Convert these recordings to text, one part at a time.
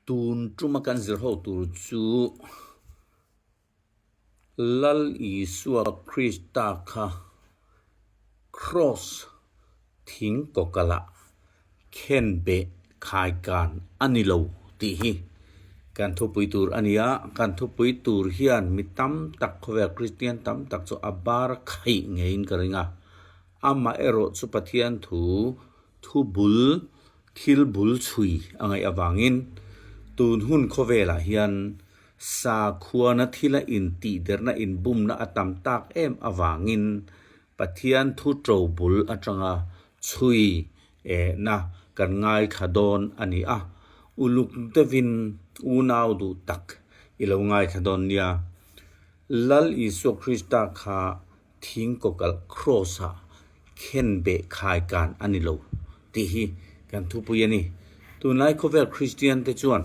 Tun tuma kan zir ho tur chu Lal Isua Krista kha Kraws thing kawkalah khenbeh khaikan a ni lo tih hi kan thupui tur a ni a. Kan thupui tur hian mi tam tak khawvel Kristian tam tak chu a bar khaih ngeiin ka ring a. Amaherawh chu Pathian thu thu bul thil bul chhui a ngaih avangin tun hun khawvelah hian sakhuana thila intihderna inbumna a tam tak em avangin Pathian thu to bul atanga chhui ehna kan ngaithla dawn a ni a, uluk deuhin unau duh tak i lo ngaithla dawn nia. Lal Isua Krista kha thing kawkalh Kraws-ah khenbeh khaikan a ni lo tih hi kan thupui a ni. Tunlai khawvel Kristiante chuan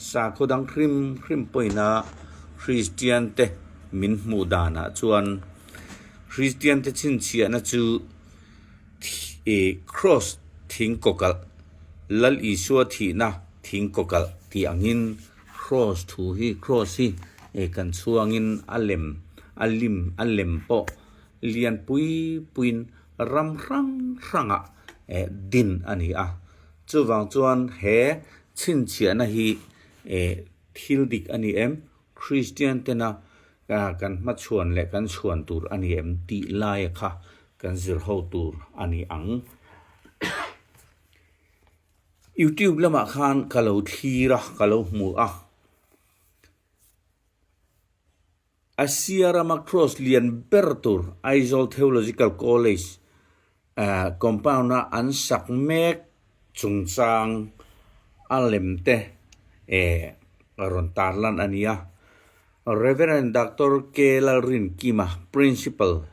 sakhaw dang hrim hrim pawina Kristiante min hmuh danah chuan Kristiante chhinchhiahna chu Kraws thing kawkalh, Lal Isua thihna thing kawkalh tih angin Kraws thu hi Kraws hi kan chhuangin a lem a lim a lem pawh lian pui puiin ram hrang hrangah din a ni a. Chuvang chuan he chhinchhiahna hi thil dik a ni em? Kristian tena kan hmachhuan leh kan chhuan tur a ni em tih laia kha kan zir ho tur a ni ang. Youtube lamah khan ka lo thlir a, ka lo hmu a. Asia rama cross lian ber tur Aizawl Theological College compound-a an sak mek chungchang a lem te rawn tarlan a ni a. Rev. Doctor K. Lalrinkima, Principal,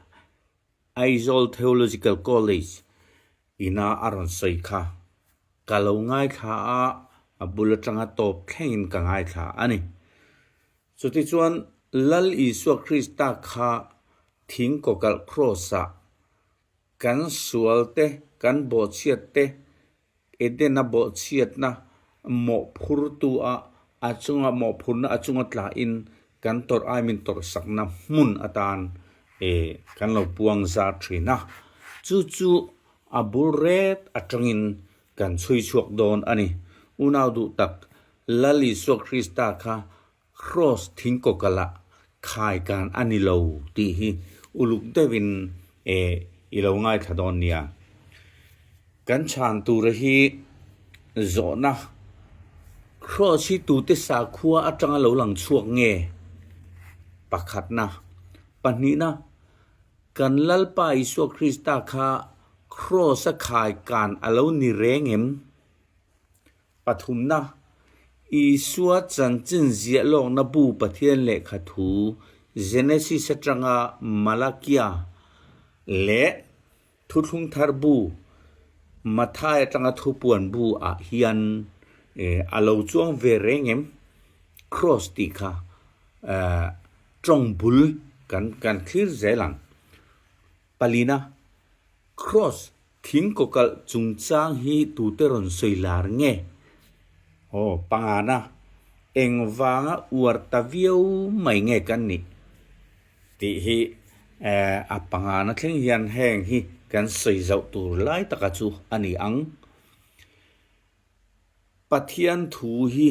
Aizawl Theological College ina a rawn sawi kha ka lo ngaithla a, a bul atanga tawp thlengin ka ngaithla a ni. Chutichuan, Lal Isua Krista kha thing kawkalh Kraws-ah kan sual te, kan bawhchhiat te, Edena bawhchhiatna mawhphurtu a a chunga mawhphurna a chunga tlahin kan tawrh ai min tawrhsakna hmun atan kan lo puang zar thin a. Chu chu a bul ret atangin kan chhui chhuak dawn a ni. Unau duh tak Lal Isua Krista kha Kraws thingkawkalah khaikan a ni lo tih hi uluk deuhin e i lo ngaithla dawn nia. Kan chhan tura hi zawhna Kraws hi tute sakhua atanga lo lang chhuak nge? Pakhatna. Pahnihna, kan Lalpa Isua Krista kha Kraws-a khaikan a lo ni reng em? Pathumna, Isua chanchin ziah lawkna bu Pathian lehkha thu Genesis atanga Malakia leh Thuthlung Thar bu Mathai atanga Thupuan bu ah hian a lo chuang ve reng em? Cross tih kha tawng bul kan kan thlir zel ang. Palina, Cross Thing kawkalh chungchang hi tute rawn sawi lar nge? Aw, pangana, engvanga uar ta viau mai nge kan nih? Tih hi a pangana thleng hian heng hi kan sawi zauh tur lai taka chu a ni ang. Pathian thu hi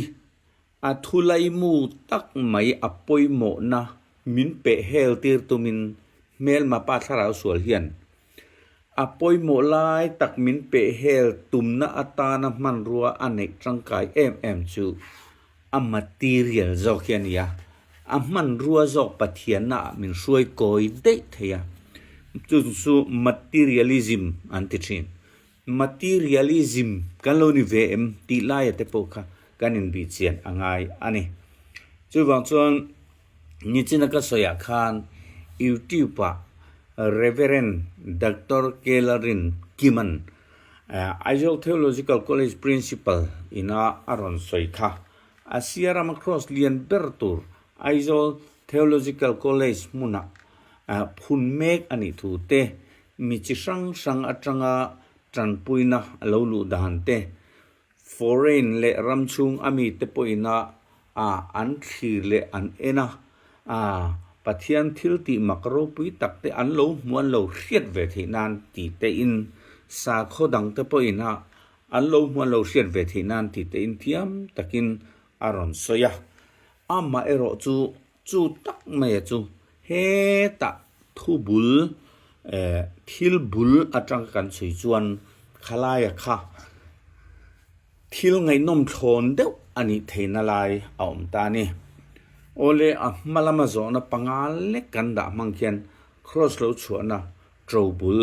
a thulaimu tak mai a pawimawhna min peh hel tir tumin hmelma pa thlarau sual hian a pawimawh lai tak min peh hel tumna atana hmanrua a neih tangkai em em chu a material zawk hi a ni a, a hmanrua zawk Pathianna ah min hruai kawi daih thei a, chu chu materialism an ti thin. Materialism kan lo ni ve em tih laia te pawh kha kan inbih chian a ngai a ni. Chuvang chuan nichina ka sawiah khan YouTube-ah Reverend Doctor Kelarin Kiman, Aizawl Theological College Principal ina a rawn sawi kha. Asia rama cross lian ber tur Aizawl Theological College hmunah phun mek a nih thu te Mi chi hrang hrang atanga tanpuina a lo luh dan te, Foreign leh ram chhung a mite pawhina a an thlir leh an en a, a Pathian thil tih mak ropui tak te an lo hmu an lo hriat ve theih nan ti tein sakhaw dang te pawhina an lo hmu an lo hriat ve theih nan ti tein thiam takin a rawn sawi a. Amaherawh chu chu tak maia chu hetah thu bul eh thil bul atanga kan chhui chuan khalaia kha thil ngaihnawm thlawn deuh a nih theihna lai a awm ta a ni. Awle a hma lama zawhna panga lek kan dah hmang khian cross lo chhuahna to bul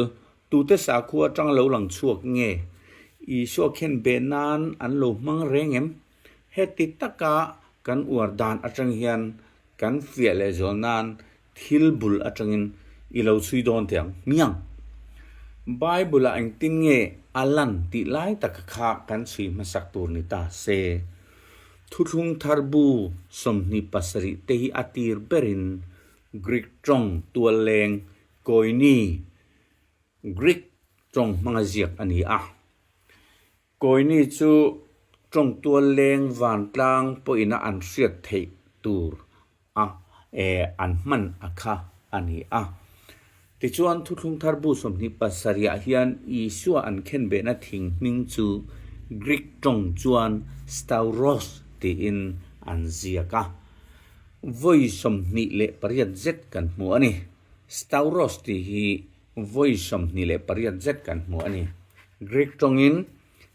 tute sakhua atanga lo lang chhuak nge Isua khen beh nan an lo hmang reng em? Heti taka kan uar dan atang hian kan fiah leh zual nan thil bul atangin i lo chhui dawn teh ang hmiang. Bible-ah engtin nge a lan tih lai taka kha kan chhui hmasak tur ni ta se. Thuthlung thar bu 27 te hi a tir berin Greek tawng tualleng Koine Greek tawng hmanga ziak a ni a. Kawini chu tawngtual leng vantlang pawhina an hriat theih tur a an hman a kha a ni a. Tichuan Thuthlung Thar bu 27 ah hian Isua an khenbehna thing hming chu Greek tawng chuan stauros tiin an ziak a. Vawi 28 zet kan hmu a ni. Stauros tih hi Vawi 28 zet kan hmu a ni. Greek tawngin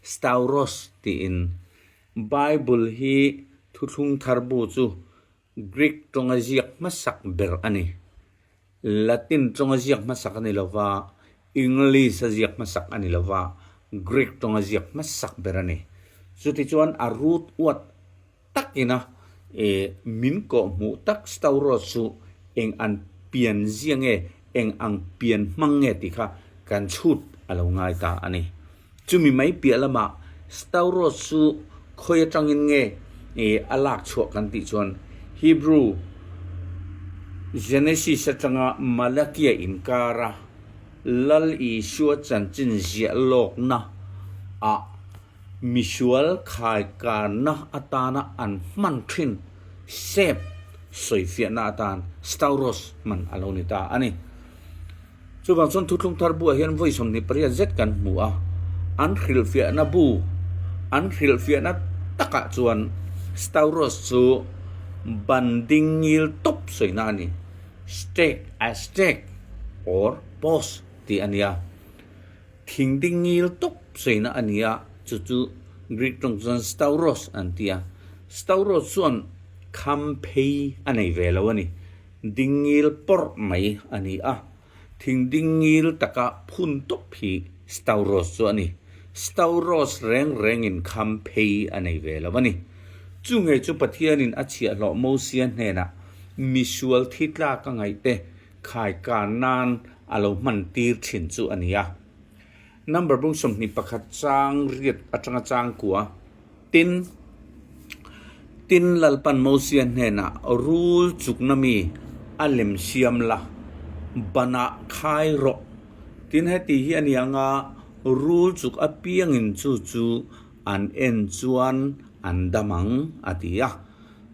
stauros tiin. Bible hi Thuthlung Thar bu chu Greek tawnga ziak hmasak ber a ni. Latin tawnga ziak hmasak a ni lo va, English a ziak hmasak a ni lo va, Greek tawnga ziak hmasak ber a ni. Chutichuan a root uat Takina e min kawh hmuh tak Stauros chu eng an pian zia nge, eng ang pian hmang nge tih kha kan chhut a lo ngai ta a ni. Chumi mai piah lamah Stauros chu khawi atangin nge e a lak chhuah kan tih chuan Hebrew Genesis atanga Malakia inkara Lal Isua chanchin ziah lawkna ah Misual khaikarna atana an hman thin sep sawifiahna atan stauros hman a lo ni ta a ni. Chuvang chuan Thuthlung Thar buah hian vawi 28 zet kan hmu a, an hrilhfiahna bu an hrilhfiahna takah chuan stauros chu ban ding ngil tawp sawina a ni, stake, a stake or post tih a nia. Thing ding ngil tawp sawiina a ni a, chu chu Greek tawng chuan stauros an ti a. Stauros chuan kham phei a nei ve lo a ni. Ding ngil pawrh mai a ni a. Thing ding ngil taka phun tawp hi stauros chu a ni. Stauros reng rengin kham phei a nei ve lo a ni. Chu ngei chu Pathianin a chhiahhlawh Mosia hnenah misual thi tlak a ngaih te Khaikar nan a lo hman tir thin chu a ni a. Number bung 21 chang riat atanga chang kua. Tin, tin Lalpan Mosia hnenah rul chukna mi a lem siam la, banah khai rawh. Tin heti hi a ni ang a, rul chuk apiangin chu chu an en chuan an dam ang, a ti a.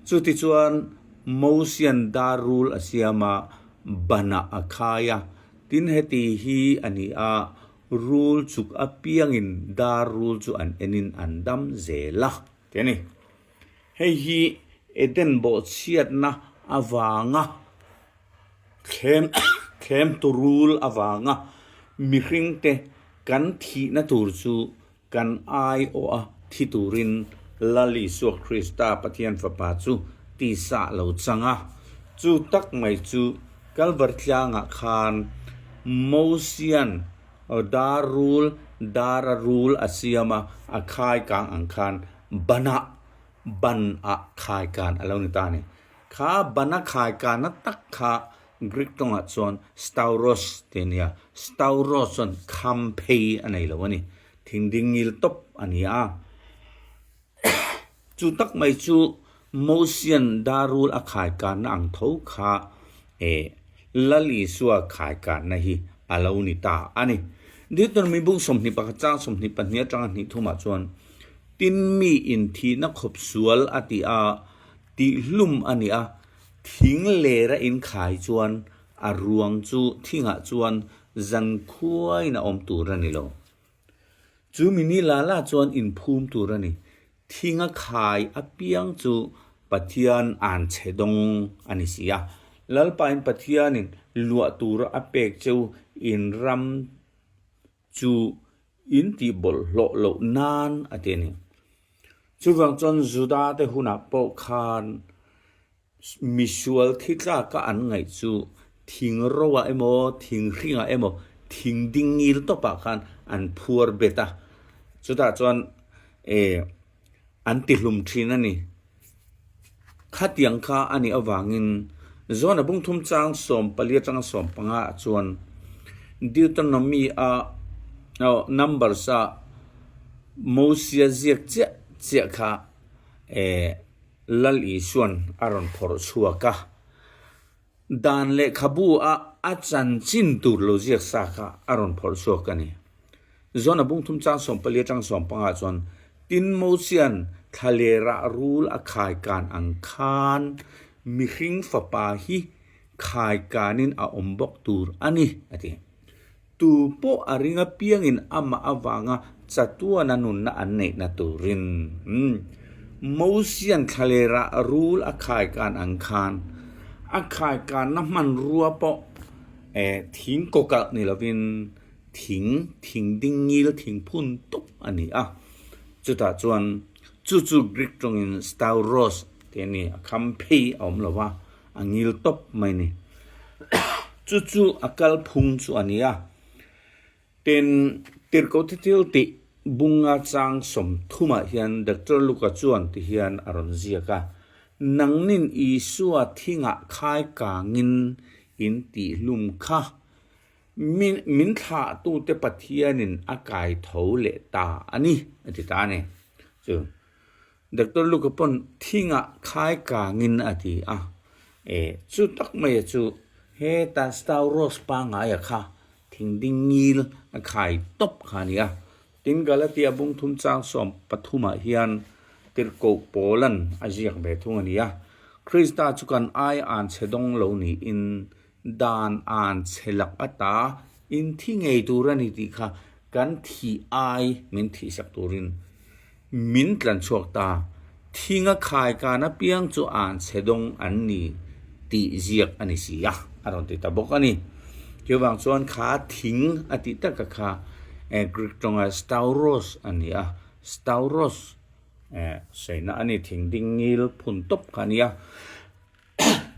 Chutichuan Mosian dar rul a siam a, banah a khai a. Tin heti hi a ni a, rul chuk apiangin dar rul chu an enin an dam zel a, ti a ni. Hei hi Eden bawhchhiatna avanga thlem thlemtu rul avanga mihringte kan thihna tur chu Kan aiawh a thi turin Lal Isua Krista Pathian Fapa chu tisah lo chang a. Chu tak mai chu Kalvar tlangah khan Mosian dar rul dar a rul a siam a, a khai kang ang khan banah ban ah khai kan a lo ni ta a ni. Kha ban a khai kanna tak kha Greek tawngah chuan stauros tih a ni a, stauros chuan kham phei a nei lo a ni, thing ding ngil tawp a ni a. Chu tak mai chu Mosian darul a khai kanna ang tho kha eh Lal Isua khai kanna hi a lo ni ta a ni. Deuteronomy bung 21 chang 22 atanga hnih thumah chuan. Tin mi in thihna khawp sual a ti a, tihhlum a ni a, thing lera in khai chuan a ruang chu thingah chuan zan khuain a awm tur a ni lo. Chu mi ni la la chuan in phum tur a ni. Thinga khai apiang chu Pathian an chhe dawng a ni si a. Lalpain Pathianin luah tura a pek cheu in ram chu in tih bawlhhlawh loh nan a ti a ni. Chuvang chuan Juda te hunah pawh khan misual thi tlaka an ngaih chu thing roah emaw, thing hringah emaw, thing ding ngil tawpah khan an phuar bet a, chutah chuan eh an tihlum thin a ni. Khatiang kha a nih avangin Zona bungthum chang 14 atanga 15 ah chuan Deuteronomy a Numbers a Mosia ziak chiah chiah kha Lal Isuan a rawn phawrh chhuak a. Dan lehkhabu a a chanchin tur lo ziak sa kha a rawn phawrh chhuak a ni. Zona bungthum chang 14 atang 15 chuan Tin Mosian thlalerah rul a khaikan ang khan mihring fapa hi khaikanin a awm bawk tur a ni, a ti. Tu pawh a ring apiangin amah avanga chatuana nunna an neihna turin. Mosian thlalerah rul a khaikan ang khan a khaikanna hmanrua pawh thing kawkalh ni lovin Thing, thing ding ngil thing phun tup a ni a. Chutah chuan chu chu Greek tawngin stauros tih a ni, a kham phei a awm lo va, a ngil tawp mai a ni. Chu chu a kal phung chu a ni a. Tin, Tirhkoh thil tih bunga chang 30ah hian Doctor Luka chuan ti hian a rawn ziak a, Nangnin Isua thingah khai kangin in tihhlum kha Min min thlahtute Pathianin a kai tho leh ta a ni, a ti ta a ni. Chu Doctor Luka pawn thingah khai kangin a ti a. E, chu tak mai chu heta Stauros pangaia kha thing ding ngil a khai tawp kha a ni a. Tin Galatia bungthum chang 13ah hian Tirhkoh Paulan a ziak ve thung a ni a. Krista chu kan ai an chhe dawng lo niin Dan an chhe lak ata in thi ngei tur a ni tih kha kan thih ai min thihsak turin min tlan chhuak ta. Thinga khai kan apiang chu an chhe dawng an ni tih ziak a ni si a, a rawn ti ta bawk a ni. Chuvang chuan kha thing a tih taka kha Greek tawnga stauros a ni a, stauros sawiina a ni, thing ding ngil phun tawp kha a ni a.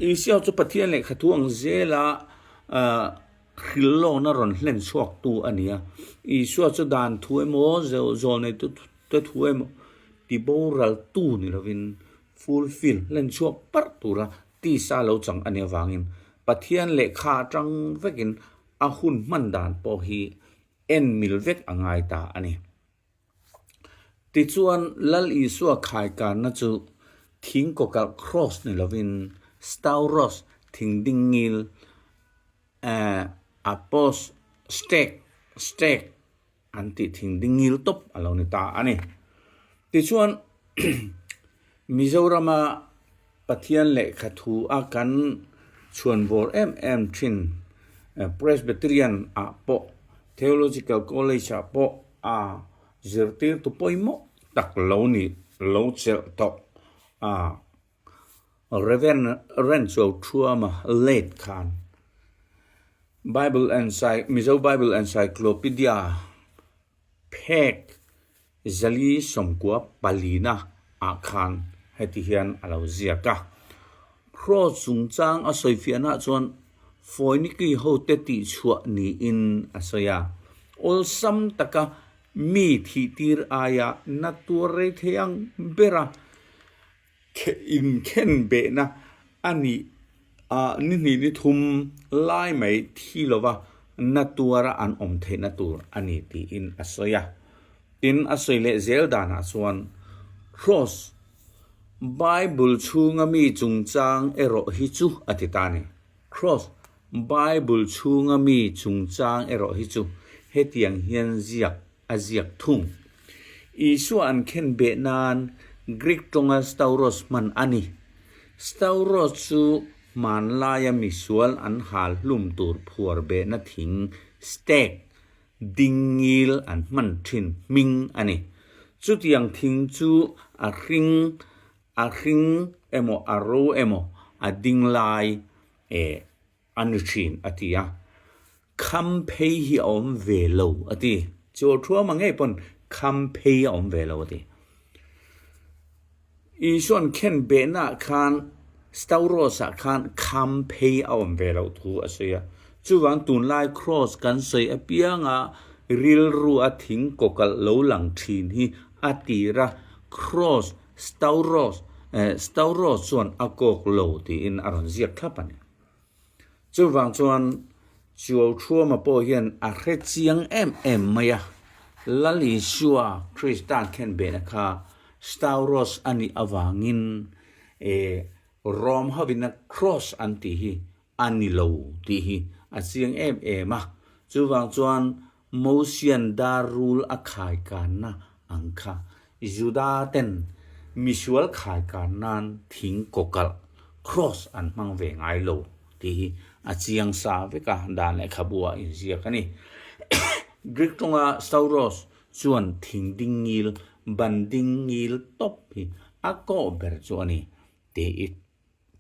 Isua chu Pathian lehkha thu ang zela hrilhlawkna rawn hlen chhuaktu a ni a. Isua chu dan thu emaw, zawlneitu te thu emaw ti boraltu ni lovin fulfill, hlen chhuak parh tura tisa lo chang a nih avangin Pathian lehkha atang vekin a hun hman dan pawh hi en mil vek a ngai ta a ni. Tichuan, Lal Isua khaikanna chu thing kawkalh cross ni lovin stauros, thing ding ngil, apos, stake, stake, an tih thing ding ngil tawp a lo ni ta a ni. Tichuan, Mizorama Pathian lehkha thu a kan chhuanvawr em em thin Presbyterian ah pawh Theological College ah pawh a zirtirtu pawimawh tak lo ni lo chelh tawh a Rev. Renzo Thuama late khan Bible Mizo Bible Encyclopedia phek 494 ah khan heti hian a lo ziak a. Cross chungchang a sawifiahna chuan Foiniki hote tihchhuah niin a sawi a. Awlsam taka mi thihtir aia na tuar rei thei ang bera inkhenbehna a nih a ni hnih ni thum lai mai thi lova na tuara an awm theihna tur a ni tiin a sawi a. Tin, a sawi leh zel danah chuan Cross Bible chhunga mi chungchang erawh hi chu a ti ta a ni. Cross Bible chhunga mi chungchang erawh hi chu hetiang hian ziak a ziak thung. Isua an khen beh nan Greek tawnga stauros hman a ni. Stauros chu hmanlaia misual an hal hlum tur phuar behna thing, stake, ding ngil an hman thin hming a ni. Chutiang thing chu a hring, a hring emaw a ro emaw a ding lai eh a ni thin a ti a. Kham phei hi a awm ve lo a ti. Chu thuama ngei pawn kham phei a awm ve lo a ti. Isuan khen behnaah khan Stauros-ah khan kham phei a awm ve loh thu a sawi a. Chuvang tunlai Cross kan sawi apianga rilru a thing kawkalh lo lang thin hi a tir a, Cross, Stauros, Stauros chuan a kawk lo tiin a rawn ziak thlap a ni. Chuvang chuan Chuauthuama pawh hian a hre chiang em em mai a, Lal Isua Krista khen behna kha Stauros a nih avangin Rom hovina Cross an tih hi a ni lo tih hi a chiang em em a. Chuvang chuan Mosian dar rul a khaikanna ang kha Juda ten misual khaikan nan thing kawkalh, cross, an hmang ve ngai lo tih hi a chiang sa vek a, dan lehkhabu ah inziak a ni. Greek tawnga stauros chuan thing ding ngil, ban ding ngil tawp hi a kawh ber chu a ni tih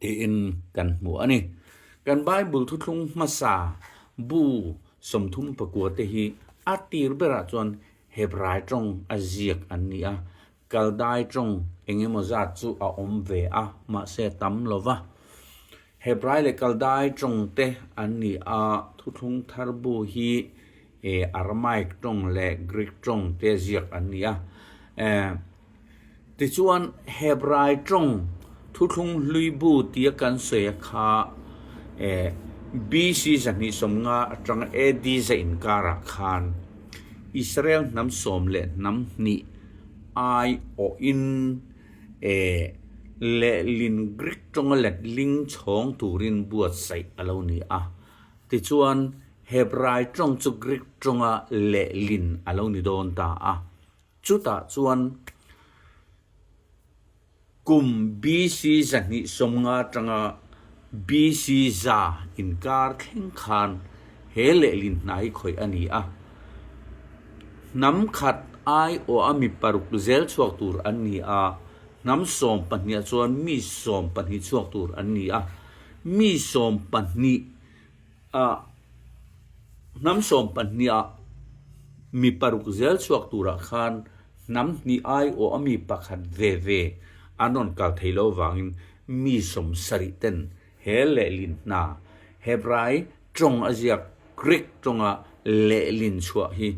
tiin kan hmu a ni. Kan Bible thuthlung hmasa bu 34 te hi a tir berah chuan Hebrai tawng a ziak an ni a, Kaldai tawng eng emaw zat chu a awm ve a, mahse tam lo va. Hebrai leh Kaldai tawng te an ni a, thuthlung thar bu hi Aramaic tawng leh Greek tawng te ziak an ni a. Tichuan, Hebrai tawng thuthlung hlui bu tia kan sawi a kha BC 250 atanga AD za inkarah khan Israel hnam sawm leh hnam hnih aiawhin lehlin Greek tawnga letling chhawng turin buatsaih a lo ni a. Tichuan, Hebrai tawng chu Greek tawnga lehlin a lo ni dawn ta a. Chutah chuan kum BC 250 atanga BC 100 inkar thleng khan he lehlin hna hi khawih a ni a. Hnam khat aiawha mi paruk zel chhuak tur an ni a, hnam sawm pahniha chuan mi sawm pahnih chhuak tur an ni a. Mi sawm pahnih Ah hnam sawm pahniha mi paruk zel chhuak turah khan hnam hnih aiawh a mi pakhat ve ve an rawn kal thei lo vangin mi sawm sarih ten he lehlin hna Hebrai tawng a ziak Greek tawnga lehlin chhuah hi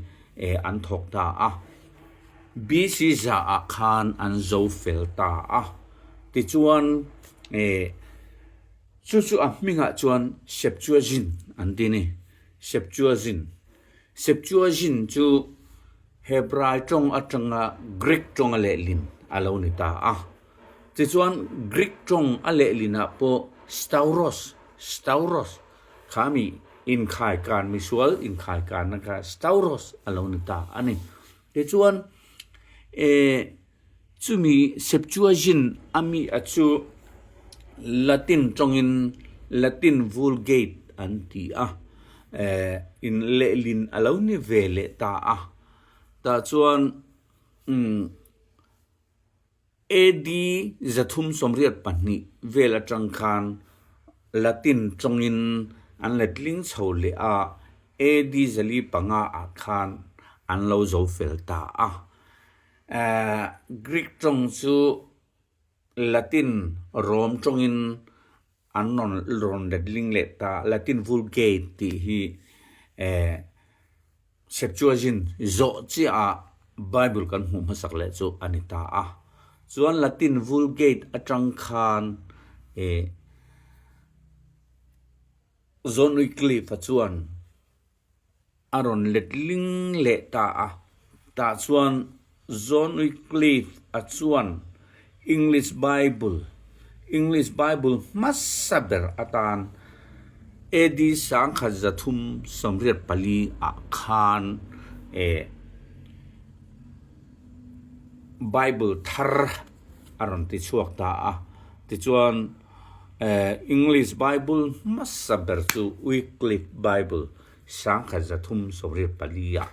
an thawk ta a. BC za ah khan an zo fel ta a. Tichuan Chu chu a hmingah chuan Septuagint an ti ni. Septuagint. Septuagint chu Hebrai tawng atanga Greek tawnga lehlin a lo ni ta a. Tichuan Greek tawng a lehlinah pawh stauros, stauros, kha mi inkhaikan, misual inkhaikanna kha stauros a lo ni ta a ni. Tichuan eh Chumi Septuagint a mi a chu Latin tawngin Latin Vulgate an ti a, in lehlin a lo ni ve leh ta a. Tah chuan AD 382 vel atang khan Latin tawngin an letling chho leh a, AD 405 ah khan an lo zo fel ta a. Greek tawng chu Latin Rom tawngin an rawn rawn letling leh ta. Latin Vulgate tih hi Septuagint zawh chiah ah Bible kan hmuh hmasak leh chu a ni ta a. Chuan Latin Vulgate atang khan John Wycliffe-a chuan a rawn let ling leh ta a. Tah chuan John Wycliffe-a chuan English Bible, English Bible hmasa ber atan AD 1384 ah khan eh. Bible thar a rawn ti chhuak ta a. Tichuan English Bible hmasa ber chu Wycliffe Bible 1334 ah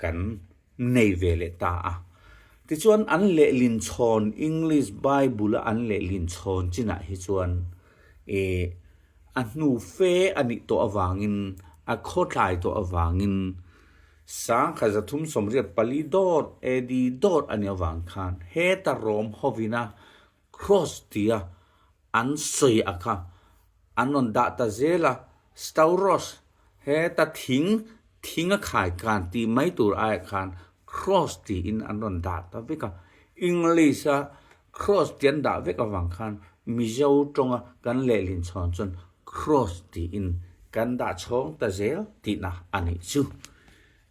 kan nei ve leh ta a. Tichuan an lehlin chhawn English Bible a an lehlin chhawn chinah hi chuan a hnu fe a nih tawh avangin a khawtlai tawh avangin 1384 dawt AD dawt a nih avang khan heta Rom hovina Cross tia an sawi a kha an rawn dah ta zel a, Stauros heta thing thing a khai kan tih mai tur aiah khan Cross tiin an rawn dah ta vek a, English a Cross tih an dah vek avang khan Mizo tawnga kan lehlin chhawn chuan Cross tiin kan dah chhawng ta zel tihna a nih chu.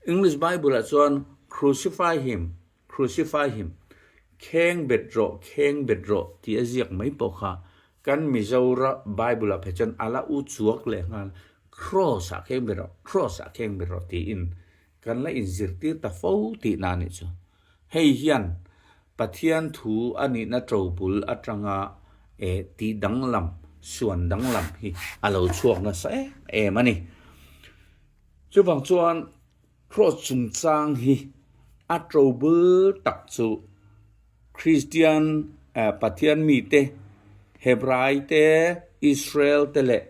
English Bible ah chuan Crucify him Crucify him, Kheng bet rawh, kheng bet rawh tih a ziak mai pawh kha kan Mizora Bible ah phei chuan a la u chuak leh nghal, Cross ah kheng bet rawh, Cross ah kheng bet rawh tiin kan la inzirtir ta fo tihna a nih chu. Hei hian Pathian thu a nihna ṭobul aṭanga eh tih danglam, suan danglam hi a lo chhuak nasa em em a ni. Chuvang chuan Cross chungchang hi a ṭobul tak chu Kristian Pathian mite, Hebrai te, Israel te leh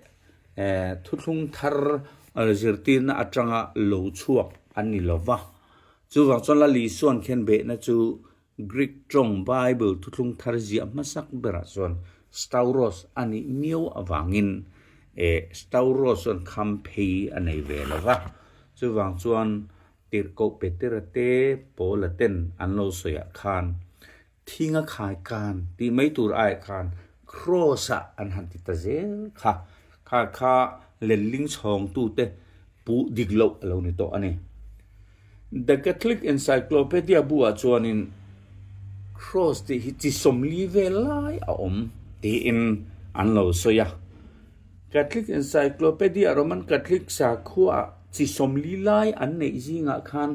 thuthlung thar zirtirna aṭanga lo chhuak a ni lo va. Chuvang chuan Lal Isuan khian behna chu Greek ṭawng Bible thuthlung thar ziah hmasak berah chuan stauros a nih miau avangin stauros chuan kham phei a nei ve lo va. Chuvang chuan Tirhkoh Petera te Paula ten an lo sawiah khan thinga khai kan tih mai tur aiah khan cross-ah an han ti ta zel kha. Kha kha lenling chhawngtute puh dik loh a lo ni tawh a ni. The Catholic Encyclopedia buah chuanin Cross tih hi chi sawmli vel lai a awm tiin an lo sawi a. Catholic Encyclopedia Roman Catholic sakhuaah chi sawmli lai an neih zingah khan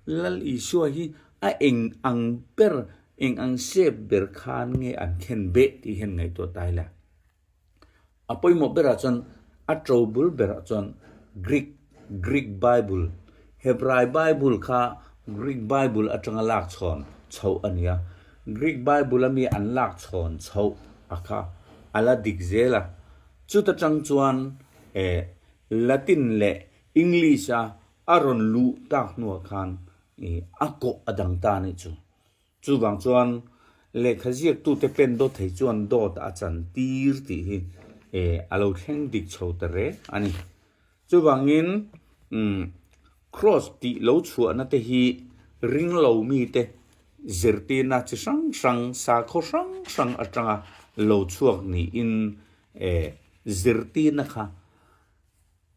Lal Isua hi a eng ang ber, eng ang shape ber khan nge an khen beh tih hian ngaihtuah ta ila. A pawimawh berah chuan a to bul berah chuan Greek Greek Bible Hebrai Bible kha Greek Bible atanga lak chhawn chhoh a ni a, Greek Bible a mi an lak chhawn chhoh a kha a la dik zel a, chuta tang chuan eh Latin leh English a a rawn luh tak hnuah khan ih a kawh a dang ta a nih chu. Chuvang chuan lehkha ziaktute pen dawt thei chuan dawt a chan tir tih hi a lo thleng dik chho ta reng a ni. Chuvangin Cross tih lo chhuahna te hi ringlo mite zirtirna chi hrang hrang, sakhaw hrang hrang atanga lo chhuak niin zirtirna kha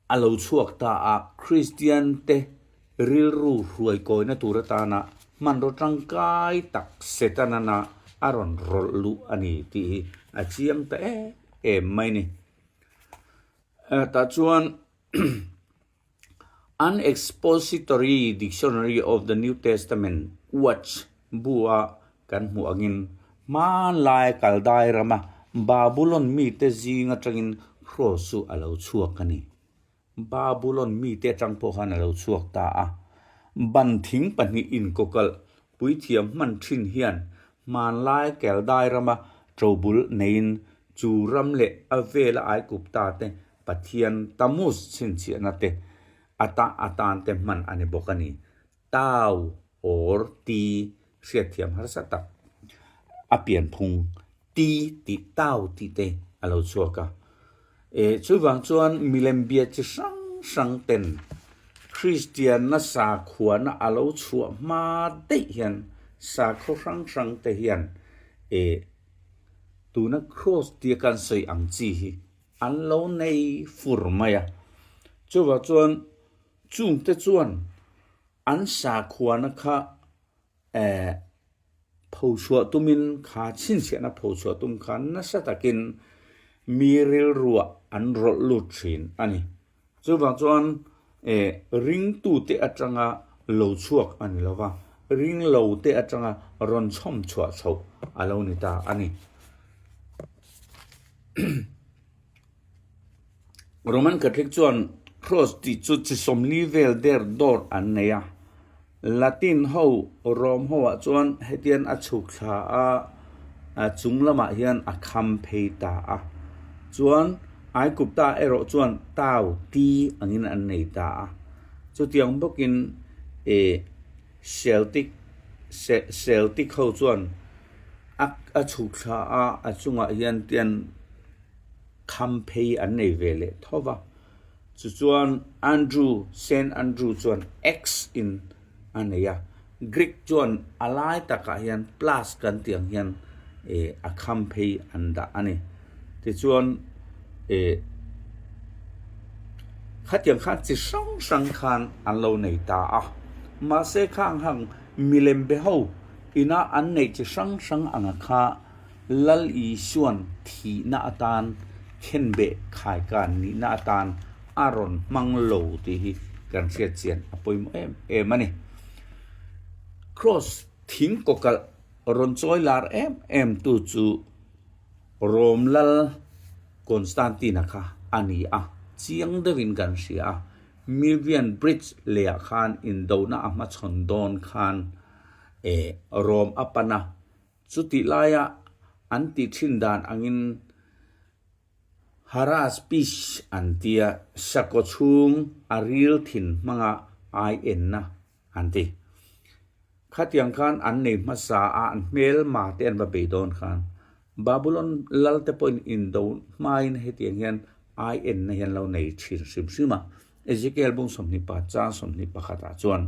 A lo chhuak ta a, Kristiante rilru hruaikawina tur atana hmanraw tangkai tak Setanana a rawn rawlh luh a ni tih hi a chiang ta em em mai ni. Tah chuan An Expository Dictionary of the New Testament, Watch, bu-a kan hmuh angin hmanlai Kaldai rama Babulon mite zing atangin Cross chu a lo chhuak a ni. Babulon mite atang pawh khan a lo chhuak ta a. Ban thing pahnih inkawkalh puithiam hman thin hian hmanlai Kaldai rama ṭobul neiin chu ram leh a vela Aigupta te Pathian Tammuz chhinchhiahna te ata atan te hman a ni bawk a ni. Tau or ti hriatthiam harsa tak a pianphung ti tih tau tih te a lo chhuak a. E chuvang chuan milem bia chi hrang hrang ten Kristianna sakhuana a lo chhuah hma daih hian sakhaw hrang hrang te hian e tuna cross tia kan sawi ang chi hi an lo nei fur mai a. Chuvang chuan Chungte chuan an sakhuana kha eh phochhuah tumin kha chhinchhiahna phochhuah tum kha nasa takin mi rilruah an rawlh lut thin a ni. Chuvang chuan eh ringtute atanga lo chhuak a ni lova, ringlo te atanga rawn chhawm chhuah chhoh a lo ni ta a ni. Roman Catholic chuan Cross tih chu chi 40 vel der dawr an nei a. Latin ho Rome ho ah chuan hetian a chhuk thla a, a chung lamah hian a kham phei ta a. Chuan Aigupta erawh chuan Tau ti angin an nei ta a. Chutiang bawkin eh Celtic Celtic ho chuan a a chhuk thla a, a chungah hian tian kham phei an nei ve leh tho va. Chu chuan Andrew, Saint Andrew chuan X in a nei a, Greek chuan a lai takah hian plus kan tih ang hian eh a kham phei an dah a ni. Tichuan eh khatiang khan chi hrang hrang khan an lo nei ta a, mahse khang hang milem be ho ina an neih chi hrang hrang anga kha Lal Isuan thihna atan khenbeh khaikan nihna atan a rawn hmang lo tih hi kan hriat chian a pawimawh em em a ni. Kraws thing kawkalh rawn chawi lar em em tu chu Rom Lal Constantine-a kha a ni a, chiang deuhin kan hria a. Milvian Bridge leiah khan indona a hmachhawn dawn khan eh Rom a pan a, Chutih laia an tih thin dan angin Haraspish an tia, sakaw chhung a ril thin hmanga ai enna an ti. Khatiang khan an nei hmasa a, an hmelma te an va bei dawn khan Babulon lal te pawhin indo hmain hetiang hian ai enna hi an lo nei thin hrim hrim a. Ezekiel bung 20 pa chang 21 ah chuan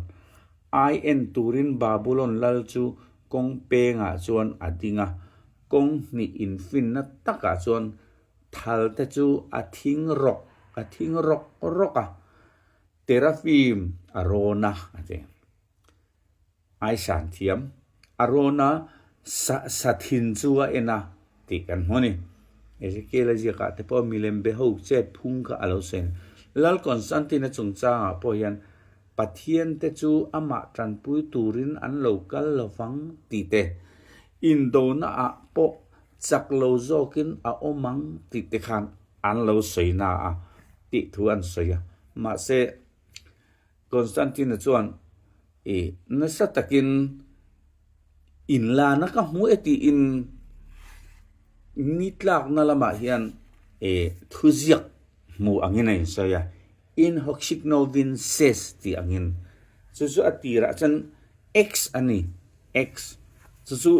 ai en turin Babulon lal chu Kawng pengah chuan a ding a, kawng hnih infinna takah chuan thal te chu a thing rawk a thing rawk rawk a, terafim a rawn a a ti. Aisan thiam a rawn a, sa sa thin chu a en a tih kan hmu a ni. Ezekiel-a ziakah te pawh milem be ho chet phung kha a lo sawi a ni. Lal Constantine-a chungchangah pawh hian Pathian te chu amah tanpui turin an lo kal lovang tih te, indona ah pawh chak lo zawkin a awm ang tih te khan an lo sawi na a tih thu an sawi a. Mahse, Constantine-a chuan i nasa takin inlana ka hmu e tiin ni tlakna lamah hian i thuziak hmu angin a insawi a. In hoc signo vinces tih angin chu chu a tirah chuan X a ni, X. Chu chu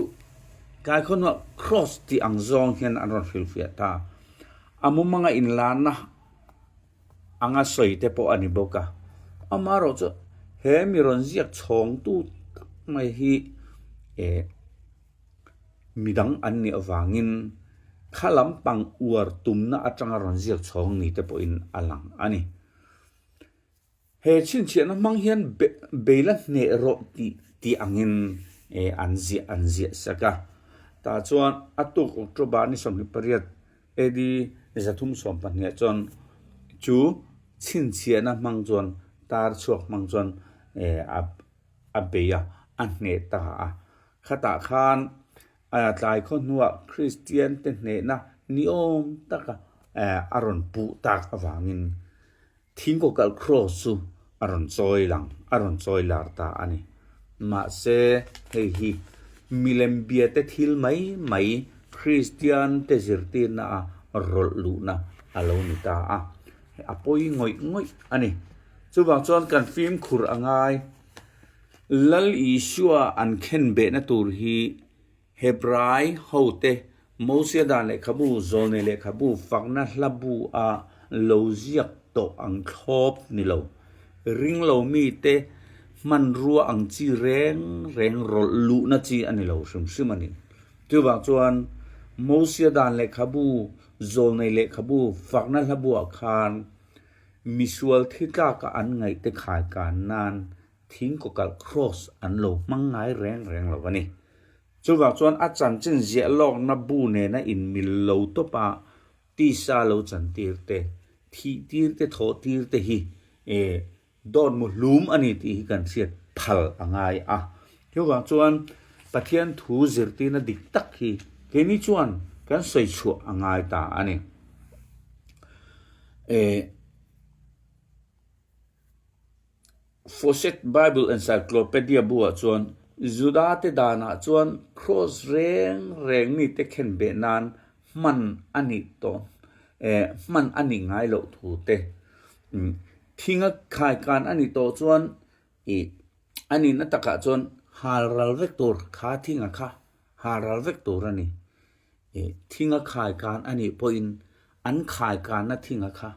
kai khawnah cross tih ang zawng hian an rawn hrilhfiah ta. A mumanga inlarna anga sawi te pawh a ni bawk a. Amaherawh chu he mi rawn ziak chhawngtu tak mai hi eh Midang an nih avangin kha lampang uar tumna atanga rawn ziak chhawng ni te pawhin a lang a ni. He chhinchhiahna hmang hian beila hneh rawh tih tih angin an ziah an ziah sak a. Tah chuan a tuk October ni 28 AD 312 ah chuan chu chhinchhiahna hmang chuan tar chhuak hmang chuan a a bei a, a hneh ta a. Khatah khan tlai khaw hnuah Kristian te hnehna niawm taka a rawn puh tak avangin thingkawkalh cross chu a rawn chawi lang, a rawn chawi lar ta a ni. Mahse, hei hi milem bia te thil mai mai Kristian te zirtirna a rawlh luhna a lo ni ta a. A pawi ngawih ngawih a ni. Chuvang chuan kan fimkhur a ngai. Lal Isua an khenbehna tur hi Hebrai hote Mosia dan lehkhabu, Zawlnei lehkhabu, fakna hla bu a lo ziak tawh ang thlawp ni lo. Ringlo mite hmanrua ang chi reng reng rawlh luhna chi a ni lo hrim hrim a ni. Chuvang chuan Mosia dan lehkhabu, Zawlnei lehkhabu, fakna hla buah khan Misual thi tlaka an ngaihte khaikan nan thingkawkalh cross an lo hmang ngai reng reng lo a ni. Chuvang chuan a chanchin ziah lawkna bu nena inmil lo tawpa tisa lo chantir te, thih tir te, thawh tir te hi dawt mu hlum a ni tih hi kan hriat phal a ngai a. Chuvang chuan Pathian thu zirtirna dik tak hi keini chuan kan sawi chhuah a ngai ta a ni. Fawcett Bible Encyclopedia buah chuan Judate danah chuan kraws reng reng mite khenbeh nan hman a nih tawh hman a nih ngai loh thu te, thinga khaikan a nih tawh chuan ih a nihna takah chuan hal ral vek tur kha thinga kha hal ral vek tur a ni. Ih thinga khaikan a nih pawhin an khaikanna thinga kha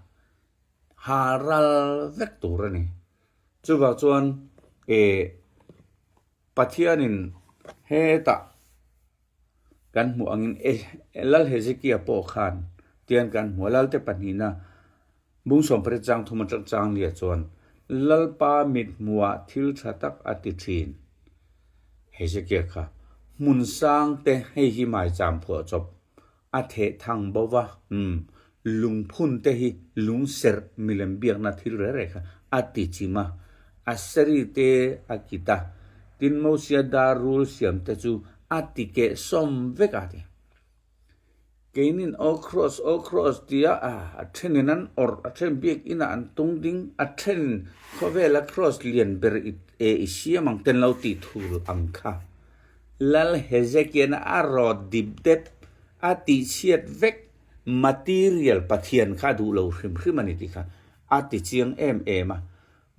Ha ral vek tur a ni. Chuvang chuan eh Pathianin hetah kan hmuh angin eh Lal Hezekia pawh khan tian kan hmu a, Lalte pahnihna bung sawmpariat chang thum atang chang lia chuan Lalpa mithmuhah thil tha tak a ti thin. Hezekia kha hmun sang te hei hi maicham phuah chawp A theh thang bo va, umm, lungphun te hi lung serh milem biakna thil reh reh kha a ti chim a, a seri te a kit a, tin Mosia dar rul siam te chu a ti keh sawm vek a ti. Keinin aw cross, aw cross tia a thenin an awrh, a then biak inah an tung ding, a thenin khawvela cross lian ber i siam ang ten lo tih thul ang kha. Lal Hezekian a rawt dip dep a tihchhiat vek material Pathian kha a duh lo hrim hrim a ni tih kha a ti chiang em em a.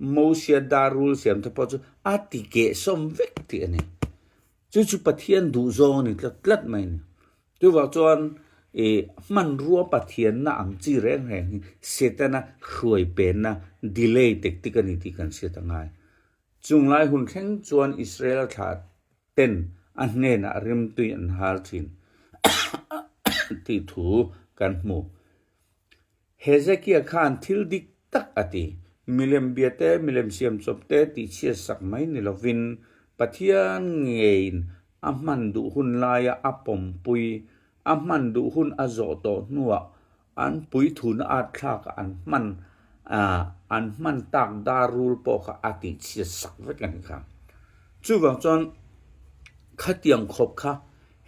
Mosia dar rul siam te pawh chu a ti kehsawm vek tih a ni. Chu chu Pathian duh zawng a ni tlat tlat mai a ni. Chuvang chuan i hmanrua Pathianna ang chi reng reng hi Setana hruai penna delay tactic a ni tih kan hriat a ngai. Chung lai hun thleng chuan Israel thlah ten a hnenah rimtui an hal thin tih thu kan hmu. Hezekia khan thil dik tak a ti. Milem bia te, milem siam chawp te tihchhiat sak mai ni lovin Pathian ngeiin a hman duh hun laia a pawmpui, a hman duh hun a zawh tawh hnuah An puithuna at thlak a an hman an hman tak dar rul pawh kha a tihchhiat sak vek a ni kha. Chuvang chuan khatiang khawp kha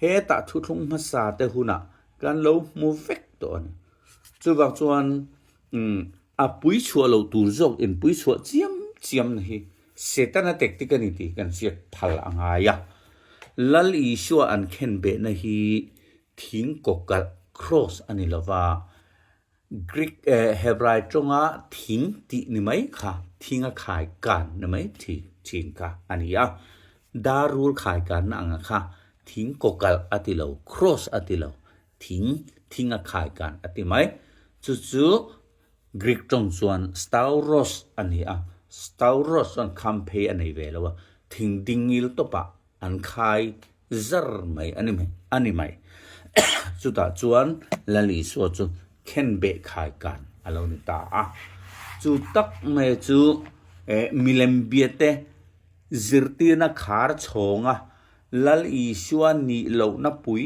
hetah thuthlung hmasa te hunah kan lo hmu vek tawh a ni. Chuvang chuan a pui chhuah loh tur zawk in pui chhuah chiam chiam na hi Setana tactic a ni tih kan hriat phal a ngai a. Lal Isua an khenbehna hi Thing kawkalh, cross, a ni lova, Greek eh Hebrai tawnga thing tih ni mai kha thinga khai kan ni mai thin kha a ni a. Dar rul khai kanna anga kha thing kawkalh a ti lo, cross a ti lo, thing thinga khai kan a ti mai. Chu chu Greek tawng chuan stauros a ni a, stauros chuan kham phei a nei ve lo a, thing dingil tawpah an khai zar mai a ni mai a ni mai. Chutah chuan Lal Isua chu khenbeh khai kan a lo ni ta a. Chu tak mai chu eh milem biate zirtirna khar chhawnga Lal Isua nih lohna pui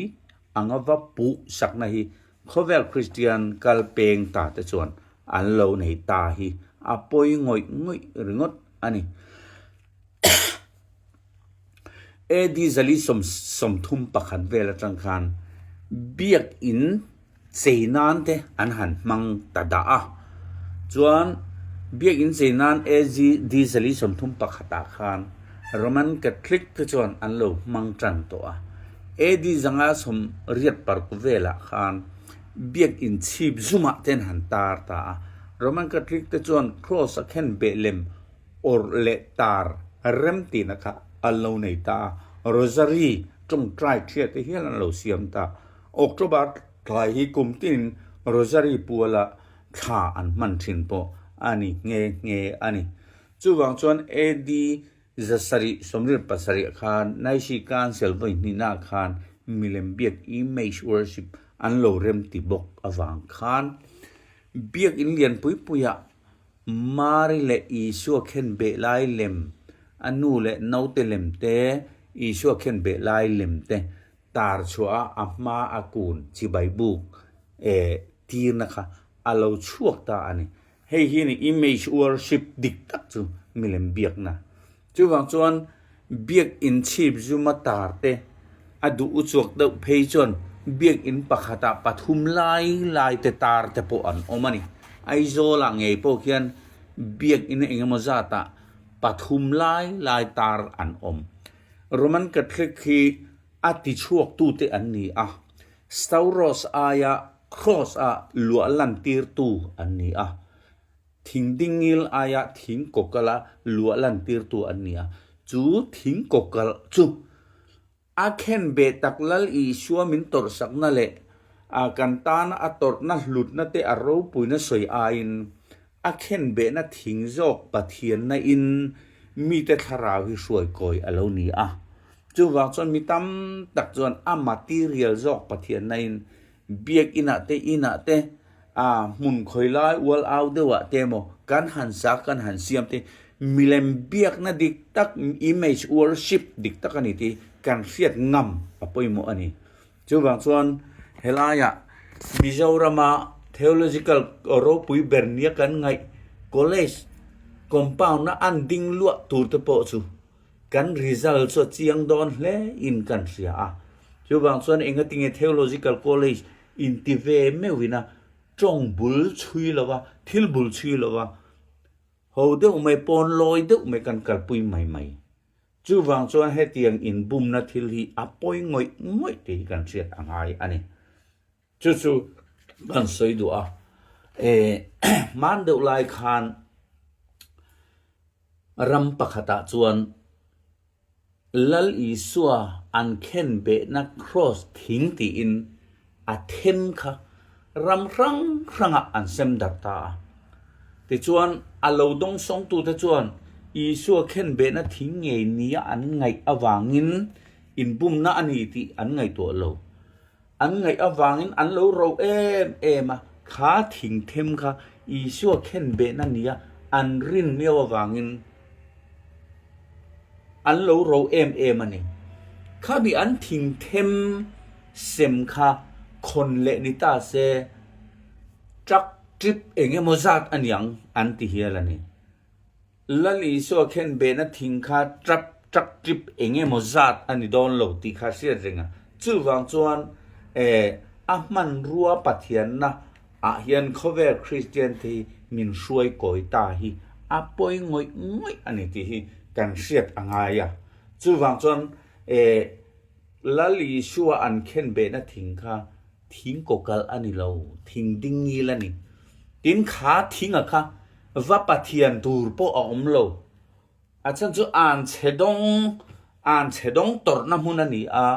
anga va puh sakna hi khawvel Kristian kal peng ta te chuan an lo nei ta hi a pawi ngawih ngawih ringawt a ni. AD zali 31 vel atang khan biakin chei nan te an han hmang ta dah a. Chuan biakin chei nan AD 31 ah khan Roman Catholic te chuan an lo hmang tan tawh a. AD 586 velah khan biakin chhip zumah te an han tar ta a. Roman Catholic te chuan cross a khen beh lem awrh leh tar rem tihna kha an lo nei ta a, Rosary tawngtai thiat te hial an lo siam ta. October tlai hi kum tinin Rosary puala thla an hman thin pawh a ni nghe nghe a ni. Chuvang chuan AD 777 khan Nicene Council vawi hnihna khan milem biak image worship an lo rem ti bawk avang khan biakin lianpui puiah Mari leh Isua khen beh lai lem, a nu leh naute lem te, Isua khen beh lai lem te tar chhuah a a hma a kun chibai buk eh tirna kha a lo chhuak ta a ni. Hei hi ni image worship dik tak chu milem biakna. Chuvang chuan. Biakinn chhip zuma tar te a duh uchuak deuh phei chuan biakinn pakhatah pathum lai lai te tar te pawh an awm a ni. Aizawlah ngei pawh khian biakinn eng emaw zatah pathum lai lai tar an awm. Roman Catholic hi a tichhuak tute an ni a, Stauros aia Cross a luah lantirtu an ni a. Thing dingil aia thing kawkala luah lantirtu an ni a, chu thing kawkal chu a khen beh tak Lal Isua min tawrhsakna leh a kan tana a tawrhna hlutna te a ropuina sawi aiin a khen behna thing zawk Pathianna in mite thlarau hi hruai kawi a lo ni a. Chuvang chuan mi tam tak chuan a material zawk Pathianna in Biakinah te, inah te, a hmun khawi lai ual au deuhah te emaw kan han sa, kan han siam te, milem biakna dik tak, image worship dik tak a ni tih kan hriat ngam a pawimawh a ni. Chuvang chuan helaiah Mizorama theological ropui ber nia kan ngaih college compound-a an ding luah tur te pawh chu Kan result chu a chiang dawn hle in kan hria a. Chuvang chuan engatinge Theological College inti ve meuhin a tawng bul chhui lo a, thil bul chhui lo a, ho deuh mai, pawn lawi deuh mai kan kalpui mai mai. Chuvang chuan hetiang inbumna thil hi a pawi ngawih ngawih tih hi kan hriat a ngai a ni. Chu chu kan sawi duh a, hman deuh lai khan ram pakhatah chuan Lal Isua an khen behna cross thing tiin a then kha ram hrang hrangah an sem darh ta a. Tichuan a lo dawngsawngtute chuan Isua khen behna thing ngei nia an ngaih avangin inbumna a ni tih an ngaihtuah lo. An ngaih avangin an lo ro em em a, kha thing them kha Isua khen behna nia an rin miau avangin an lo ro em em a ni. Khami an thing them sem kha khawn leh ni ta se, truck trip eng emaw zat a niang an ti hial a ni. Lal Isua khen behna thing kha trap truck trip eng emaw zat a ni dawn lo tih kha hriat reng a. Chuvang chuan eh a hmanrua Pathianna ah hian khawvel Kristian te hi min hruai kawi ta hi a pawi ngawih ngawih a ni tih hi kan hriat a ngai a. Chuvang chuan eh Lal Isua an khen behna thing kha thing kawkalh a ni lo, thing ding ngil a ni. Tin kha thinga kha Va Pathian tur pawh a awm lo. A chhan chu an chhe dawng, an chhe dawng tawrhna hmun a ni a,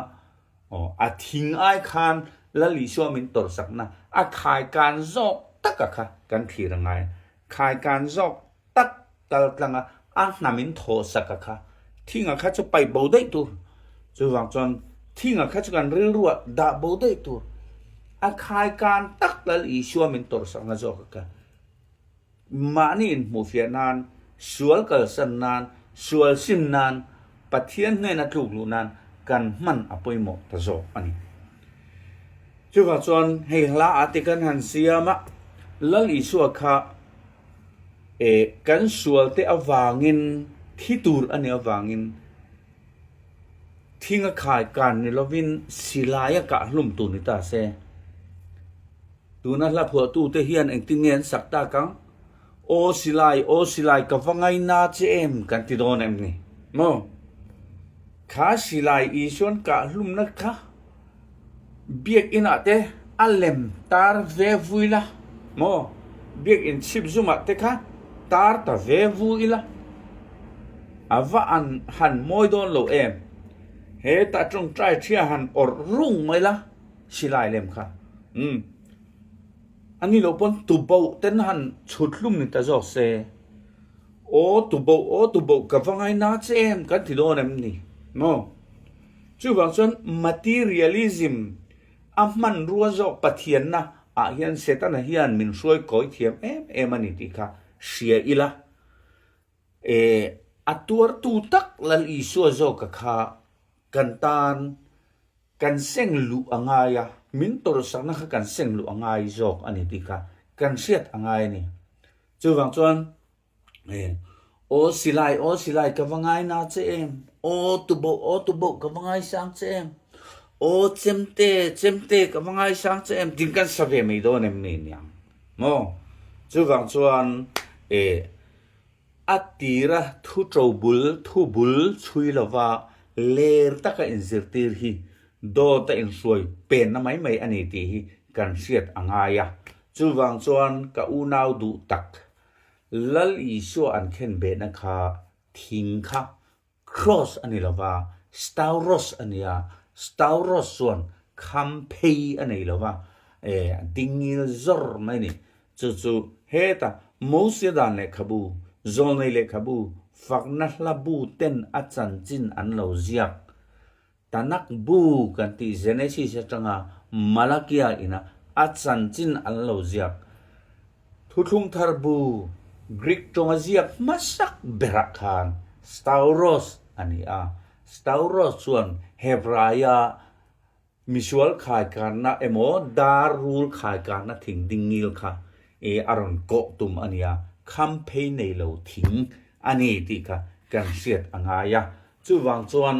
aw, a thing ai khan Lal Isua min tawrhsakna a khaikan zawk taka kha kan thlir a ngai a. Khaikan zawk tak kal tlanga a hna min thawhsaka kha thinga kha chu paih bo daih tur. Chuvang chuan thinga kha chu kan rilruah dah bo daih tur. A khaikan tak Lal Isua min tawrhsakna zawka kha Mahni inhmuhfiah nan, sual kalsan nan, sual sim nan, Pathian hnena tluk luh nan kan hman a pawimawh ta zawk a ni. Chuvang chuan hei hla ah te kan han siam a, Lal Isua kha eh kan sual te avangin thi tur a nih avangin Thinga khai kan ni lovin silai a kah hlum tur ni ta se. Tuna hla phuahtute hian engtin nge an sak tak ang? Aw silai, aw silai ka va ngaina che em kan ti dawn em ni? Maw? Kha silai Isuan kah hlumna kha Biakinah te a lem tar ve vui la maw? Biakin chhip zumah te kha tar ta ve vu ila a va an han mawi dawn lo em? Hetah tawngtai thia han awrh rung mai la silai lem kha. Umm. A ni loh pawn tuboh ten han chhut hlum ni ta zawk se. Aw tuboh, aw tuboh ka va ngaina che em kan ti dawn em ni? Maw? Chuvang chuan materialism a hmanrua zawk Pathianna ah hian Setana hian min hruai kawi thiam em em a ni tih kha hria ila. E, a tuartu tak Lal Isua zawka kha kan tan kan seng luh a ngai a, min tawrhsakna kha kan seng luh a ngai zawk a ni tih kha kan hriat a ngai a ni. Chuvang chuan e. Aw silai, aw silai ka va ngai na che em? Aw tuboh, aw tuboh ka va ngaisang che em? Aw chemte, chemte ka va ngaisang che em? Tin kan sa ve mai dawn em ni niang maw? Chuvang chuan eh a tira thu to bul, thu bul chhui lova ler taka inzirtir hi dawt a inhruai penna mai mai a ni tih hi kan hriat a ngai a. Chuvang chuan ka unau duh tak Lal Isua an khen behna kha thing kha Cross a ni lova, Stauros a nia, Stauros chuan kham phei a nei lova, eh a dingil zawr mai ni. Chu chu heta Mosia dan lehkhabu, Zawlnei lehkhabu, fakna hla bu ten a chanchin an lo ziak. Tanakh bu kan tih Genesis atanga Malakia ina a chanchin an lo ziak. Thuthlung thar bu Greek tawnga ziak hmasak berah khan Stauros a ni a. Stauros chuan Hebraia misual khaikarna emaw dar rul khaikarna thing dingngil kha a rawn kawh tum a nia, kham phei nei lo thing a ni tih kha kan hriat a ngai a. Chuvang chuan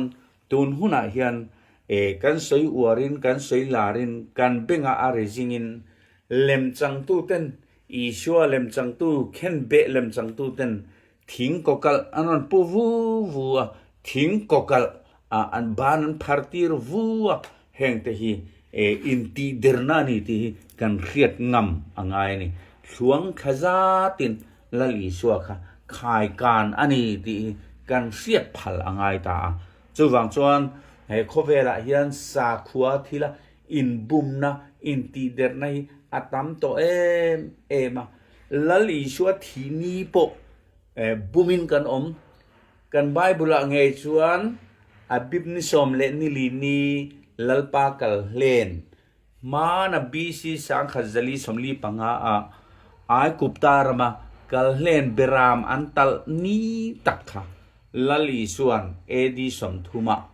tun hunah hian e kan sawi uarin, kan sawi larin, kan bengah a ri zingin lemchangtuten, Isua lemchangtu, khenbeh lemchangtuten thing kawkalh an rawn pu vu vu a, thing kawkalh ah an ban an phar tir vu a, hengte hi e intihderna a ni tih hi kan hriat ngam a ngai a ni. Thluang thla zatin Lal Isua kha khai kan a ni tih hi kan hriat phal a ngai ta a. Chuvang chuan he khawvelah hian sakhua thila inbumna, intihderna hi a tam tawh em em a. Lal Isua thih ni pawh bumin kan awm. Kan Bible-ah ngei chuan Abib ni sawm leh nili ni Lalpa kal hlen Hmana BC 1045 ah Aigupta rama kalhlen beram an talh ni tak kha Lal Isua'n AD 30 ah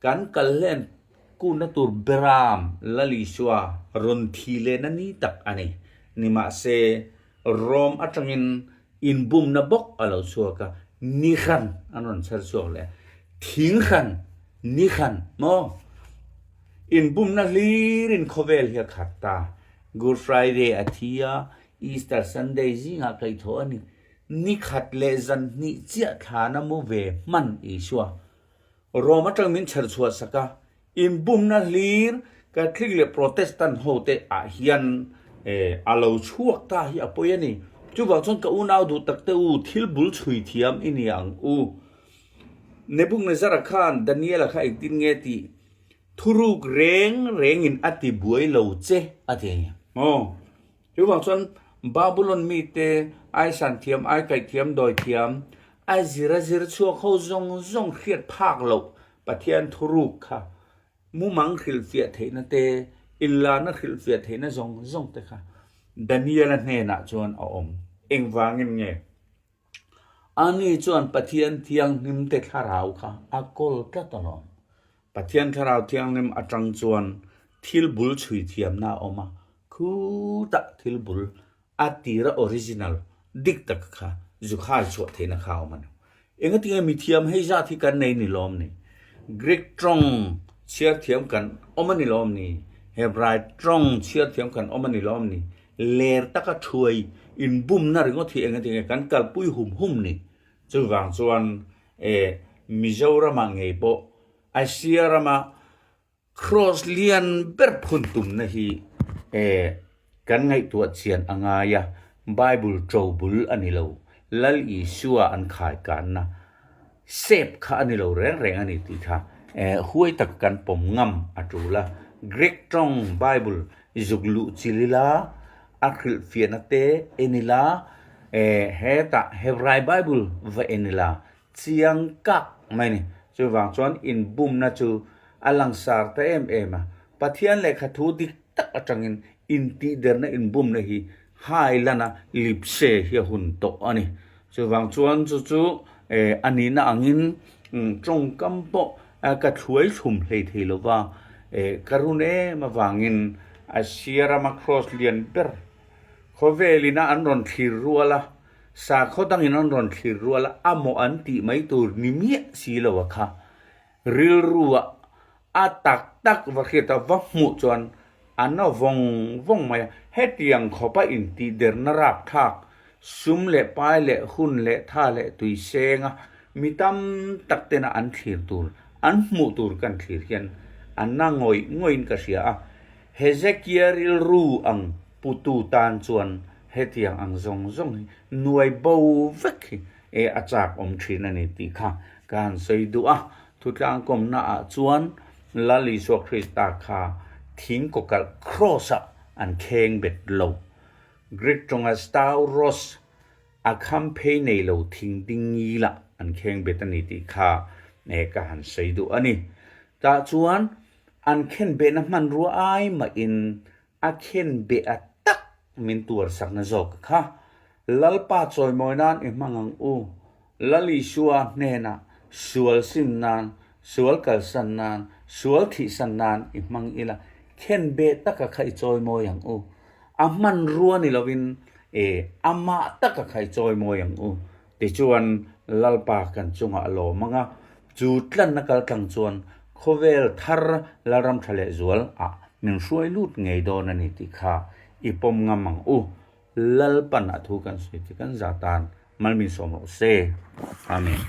kan kalhlen kunna tur beram Lal Isua rawn thi lehna ni tak a ni. Nimahse, Rom atangin inbumna bawk a lo chhuak a, ni hran an rawn chher chhuak leh a, thing hran, ni hran maw? Inbumna hlirin khawvel hi a khat ta. Good Friday a thi a, Easter Sunday zingah kaihthawh a ni. Ni khat leh zan hnih chiah thlana mu ve hman Isua Rome atang min chher chhuah sak a, inbumna hlir Catholic leh Protestant ho te ah hian a lo chhuak ta hi a pawi a ni. Chuvang chuan ka unau duh tak te u, thil bul chhui thiam i ni ang u. Nebuchadnezzar-a khan Daniel-a kha engtin nge tih thuruk reng rengin a ti buai lo che a ti a ni. Aw. Chuvang chuan Babulon mite ai san thiam, ai kaih thiam, dawi thiam, a zir a zir chhuak ho zawng zawng hriat phak loh Pathian thuruk kha mumang hrilhfiah theihna te, inlarna hrilhfiah theihna zawng zawng te kha Daniel-a hnenah chuan a awm. Engvangin nge? Ani chuan Pathian Thianghlim te thlarau kha a kawl tlat alawm. Pathian Thlarau Thianghlim atang chuan thil bul chhui thiamna a awm a, khutah thil bul a tira original dik tak kha zu khai chhuah theihna kha a awm a ni. Engatinge mithiam hei zat hi kan nei ni lawm ni? Greek tawng chhiar thiam kan awm a ni lawm ni? Hebrai tawng chhiar thiam kan awm a ni lawm ni? Ler taka thuai inbumna ringawt hi engati nge kan kalpui hum hum ni? Chuvang chuan e Mizoramah ngei pawh Asia rama Cross lian ber phun tumna hi e kan ngaihtuah chian a ngai a, Bible to bul a ni lo, Lal Isua an khaikanna sep kha a ni lo reng reng a ni tih kha huai tak kan pawm ngam a tul a. Greek tawng Bible zuk luh chil ila, a hrilhfiahna te en ila, hetah Hebrai Bible va en ila chiang kak mai a ni. Chuvang chuan inbumna chu a langsar ta em em a. Pathian lehkha thu dik tak atangin intihderna inbumna hi hai lana lipse hi a hun tawh a ni. Chuvang chuan chu chu a nihna angin tawngkam pawh ka thluai thlum hlei thei lo va, ka run em avangin Asia rama cross lian ber khawvelina an rawn thlir rual a. Sakhaw dangin an rawn thlir rual a, a mawh an tih mai tur ni miah si lo a kha. Rilru ah a tak tak va hriat a va hmuh chuan a na vawng vawng mai a. Hetiang khawpa intihderna rapthlak, sum leh pai leh hun leh tha leh tui senga mi tam tak tena an thlir tur, an hmuh tur kan thlir hian a na ngawih ngawihin ka hria a. Hezekia rilru ang putu tan chuan hetiang ang zawng zawng hi nuai bo vek hi e a chak awm thin a ni tih kha ka han sawi duh a. Thutlangkawmna ah chuan Lal Isua Krista kha thing kawkalh cross ah an kheng bet lo. Greek tawnga stauros A kham phei nei lo thing ding ngilah an kheng bet a ni tih kha e ka han sawi duh a ni. Tah chuan an khen behna hmanrua ai mahin a khen beh a tak min tuar sakna zawk kha Lalpa chawimawi nan i hmang ang u. Lal Isua hnenah sual sim nan, sual kalsan nan, sual thihsan nan i hmang ila khen beh taka kha i chawimawi ang u. A hmanrua ni lovin e amah taka kha i chawimawi ang u. Tichuan Lalpa kan chungah a lawm ang a, chu tlanna kaltlang chuan khawvel thar Lalram tha leh zual ah min hruai lut ngei dawn a ni tih kha i pawm ngam ang u. Lalpan a thu kan sawi chu kan za tan mal min sawm rawh se. Amen.